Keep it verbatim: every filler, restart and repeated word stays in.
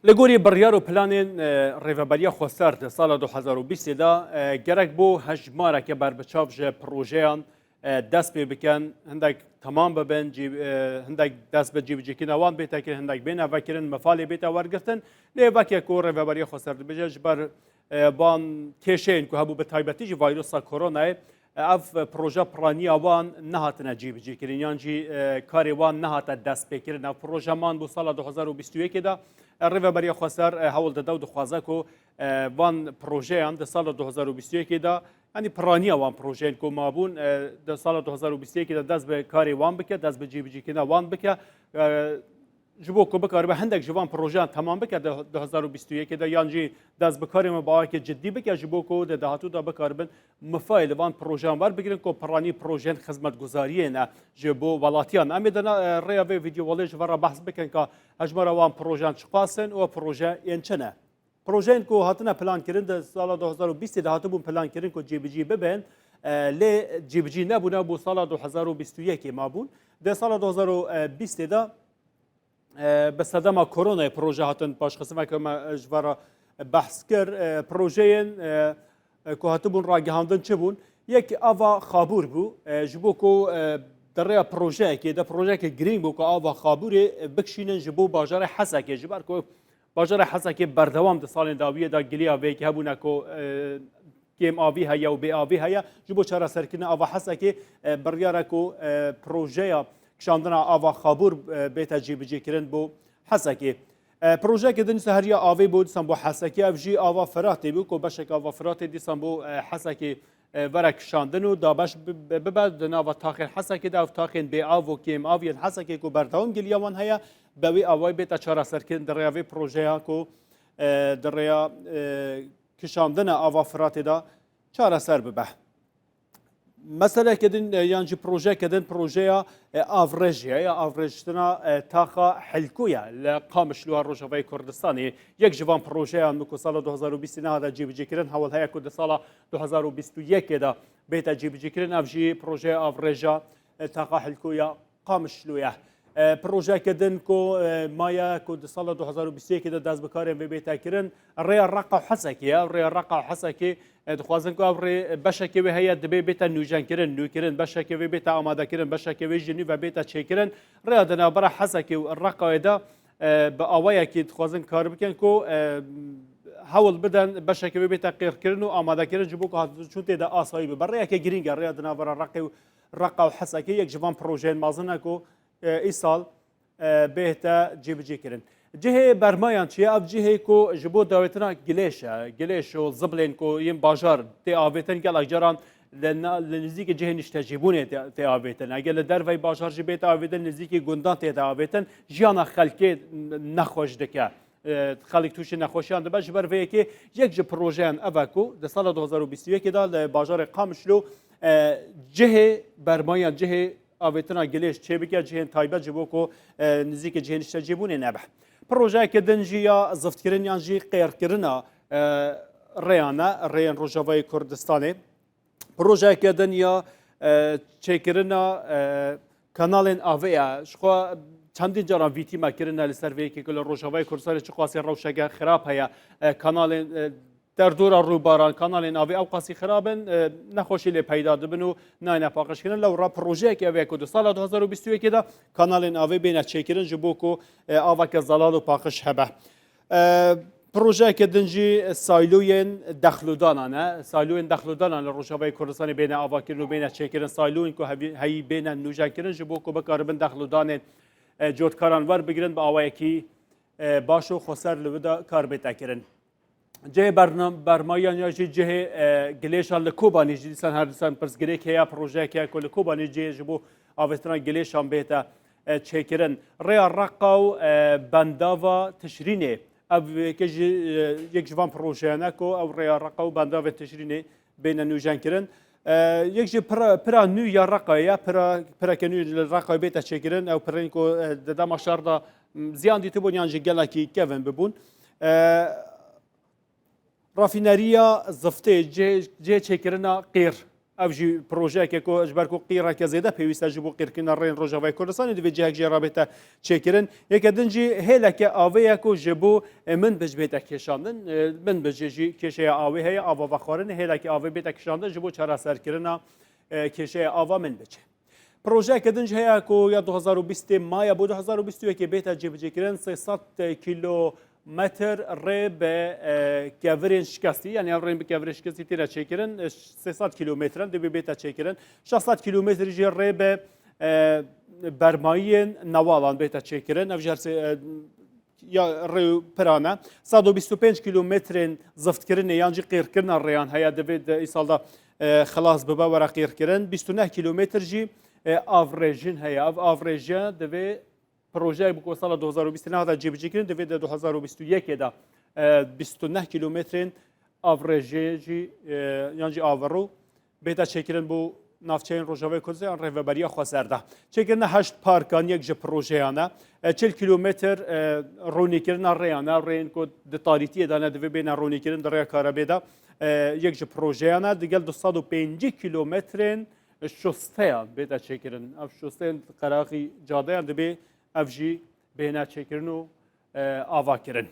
Li gorî biryar û planên, e, Rêveberiya Xweser di sala du hezar û bîstê de, e, gerek bû hejmareke berbiçav ji projeyan, e, dest pê bikin, hindek temam bibin, cî-, e, hindek dest bi cîbicîkirina wan bête kirin, hindek bêne vekirin, mifalê bête wergirtin. Lê weke ku Rêveberiya Xweser dibêje, ji ber, e, van kêşeyên ku hebû, bi taybetî jî vayrusa koronayê, ev proje piraniya wan nehatine cîbicîkirin, yan jî, e, karê wan nehate destpêkirin. Ev proje man bû sala du hezar û bîst û yekê de. E, Rêveberiya Xweser, e, hewl dide û dixwaze ku, e, van projeyan di sala du hezar û bîst û yekê de, yanî piraniya wan projeyên ku mabûn, e, di sala du hezar û bîst û yekê de dest bi karê wan bike, dest bi cîbicîkirina wan bike. E, ji bo ku bikaribe hindek ji van projeyan temam bike di du hezar û bîst û yekê de, yan jî dest bi karê me bi awayekî cidî bike, ji bo ku di dahatû de bikaribin mifayê li van projeyan werbigirin ku piranî projeyên xizmetguzariyê ne ji bo welatiyan. Em ê di na-, rêya vê vîdyovalê ji ve re behs bikin ka hejmara wan projeyan çiqas in û proje yên çi ne. Projeyên ku hatine plankirin di sala du hezar û bîstê de hatibûn plankirin ku cîbicî bibin, e, lê cîbicî nebûne, bû sala du hezar û bîst û yekê mabûn. Di sala du hezar û bîstê de, e, bi sedema koronayê proje hatin paşxistin, weke me ji ve re behs kir. E, projeyên, e, e, ku hatibûn ragihandin çi bûn? Yek ava Xabûr bû. E, ji bo ku, e, di rêya projeyekê de, projeyeke girîng bû ku ava Xabûrê, e, bikişînin ji bo bajarê Hesekê. Ji ber ku bajarê Hesekê berdewam di salên dawiyê de giliya vê yekê hebûne ku, e, kêmavî heye û bêavî heye. Ji bo çareserkirina ava Hesekê, e, biryare ku, e, projeya kişandina ava Xabûr, e, bête cîbicîkirin bo Hesekê. E, projeyeke din dîsa heriya avê bû, dîsan bo Hesekê, ev jî ava Firatê bû, ku beşek ava Firatê dîsan bo, e, Hesekê, e, were kişandin û dabeş bi-, bi-, bibe di nava taxên Hesekê de, ev taxên bêav û kêmav yên Hesekê ku berdewam giliya wan heye, bi wê awayî bête çareserkirin di rêya vê projeya ku, e, di rêya, e, kişandina ava Firatê de çareser bibe. Meseleke din, e, yan jî projeke din, projeya, e, avrêjê ye, ya avrêjtina, e, taxa Hilkû ye li Qamişlo ya Rojavayê Kurdistanê. Yek ji van projeyan ku sala du hezar û bîstê nehate cîbicîkirin, hewl heye ku di sala du hezar û bîst û yekê de bête cîbicîkirin. Ev jî projeya avrêja, e, taxa Hilkû ya Qamişlo ye. E, projeke din ku, e, maye ku di sala du hezar û bîst û yekê de dest bi karên vê bête kirin. Rêya Reqa û Hesekê ye. Rêya Reqa û Hesekê, e, dixwazin ku ev rê, e, beşekê wê heye, dibê bête nûjenkirin, nûkirin, beşekê wê bête amadekirin, beşekê wê jî nû ve bête çêkirin. Rêya di navbera Hesekê û Reqayê de, e, bi awayekî dixwazin kar bikin ku, e, hewl bidin beşekê wê bête qêrkirin û amadekirin, ji bo ku hatçûn tê de asayî bibe. Rêyeke girîng e, rêya di navbera Reqê û Reqa û Hesekê yek ji van projeyên mezin e ku, e, îsal, e, bête cîbicîkirin. Cihê bermayan çi ye? Ev cihê ku ji bo dawêtina gilêş e, gilêş û ziblên ku yên bajar tê avêtin, gelek caran li na-, li nêzîkî cihê niştecîbûnê tê, tê avêtin. Eger li derveyî bajar jî bête avêtin, nêzîkî gundan tête avêtin, jiyana xelkê nexweş dike. E, xelk tûşî nexweşiyan dibe. Ji ber vê yekê yek ji projeyan ev e ku di sala du hezar û bîst û yekê de li bajarê Qamişlo, e, cihê bermayan, cihê avêtina gilêş çêbike, cihên taybet ji bo ku, e, nêzîkî cihên niştecîbûnê nebe. Projeyeke din jî ya ziftkirin yan jî qêrkirina, e, rêyan e, rêyên Rojavayê Kurdistanê. Projeyeke din ya, e, çêkirina, e, kanalên avê ye. Ji xwe çendîn caran vîtî me kirine li ser vê yekê ku li Rojavayê Kurdistanê çiqasî rewşeke xirab heye. E, kanalên, e, derdora rûbaran, kanalên avê ew qasî xirab in, e, nexweşî lê peyda dibin û nayne paqijkirin. Lewra projeyekê ev e ku di sala du hezar û bîst û yekê de kanalên avê bêne çêkirin ji bo ku, e, aveke zelal û paqij hebe. E, projeyeke din jî sayloyên dexlûdanan e. Sayloyên dexlûdanan li Rojavayê Kurdistanê bêne avakirin û bêne çêkirin. Sayloyên ku hevî-, heyî bêne nûjenkirin ji bo ku bikaribin dexlûdanên, e, cotkaran werbigirin bi awayekî, e, baş û xweser li wê de kar bête kirin. Cihê bernam-, bermayan ya jî cihê, e, gilêşan li Kobanî jî dîsan her dîsan pirsgirêk heye, projeyek heye ku li Kobanî cihê ji bo avêtina gilêşan bête, e, çêkirin. Rêya Reqa û, e, bendava Tişrînê. Ev yekê jî, e, yek ji van projeyan e ku ew rêya Reqa û bendavên Tişrînê bêne nûjenkirin. E, yek jî pira, pira nû ya Reqayê ye, pira, pireke nû li Reqayê bête çêkirin. Ew pirên ku, e, di dema şer de, m, ziyan dîtibûn yan jî gelekî kevin bibûn. E, Rafîneriya ziftê cihê, cihê çêkirina qîr. Ev jî projeyeke ku ji ber ku qîreke zêde pêwîst e ji bo qîrkirina rêyên Rojavayê Kurdistanê, divê cihek jê re bête çêkirin. Yeke din jî hêleke avê ye ku ji bo, e, Minbic bête kêşandin. E, Minbicê jî kêşeya avê heye, ava vexwarinê, hêleke avê bête kişandin ji bo çareserkirina, e, kêşeya ava Minbicê. Projeyeke din jî heye ku ya du hezar û bîstê maye bo du hezar û bîst û yekê bête cêbicêkirin, sê sed kîlo metr rê bi, e, kevirên şikestî, yanî ev rên bi kevirên şikestî têne çêkirin, e, sê sed kîlometr in, divê bête çêkirin. Şeş sed kîlometr jî rê bi, e, bermayiyên newalan bête çêkirin. Ev jî her sê, e, ya rê û piran e. Sed û bîst û pênc kîlometrên ziftkirinê yan jî qîrkirina rêyan heye, divê di îsal de, e, xilas bibe were qîrkirin. Bîst û neh kîlometr jî, e, avrêjin heye. Ev avrêje divê projeyek bi ku sala du hezar û bîst nehate cêbicîkirin, divê di du hezar û bîst û yekê de, e, bîst û neh kîlometrên avrêjê jî, e, yan jî averû bête çêkirin bo navçeyên Rojavayê Kurdistanê yan Rêveberiya Xweser de. Çêkirina heşt parkan yek ji projeyan e. E, çil kîlometr, e, ronîkirina rêyan e, rêyên ku di tarîtiyê de ne, divê bêne ronîkirin di rêya karebê de, e, yek ji projeyan e. Digel du sed û pêncî kîlometrên şosteyan bête çêkirin. Ev şosteyên qeraxî cadeyan dibê ev jî bêne çêkirin û, e, avakirin.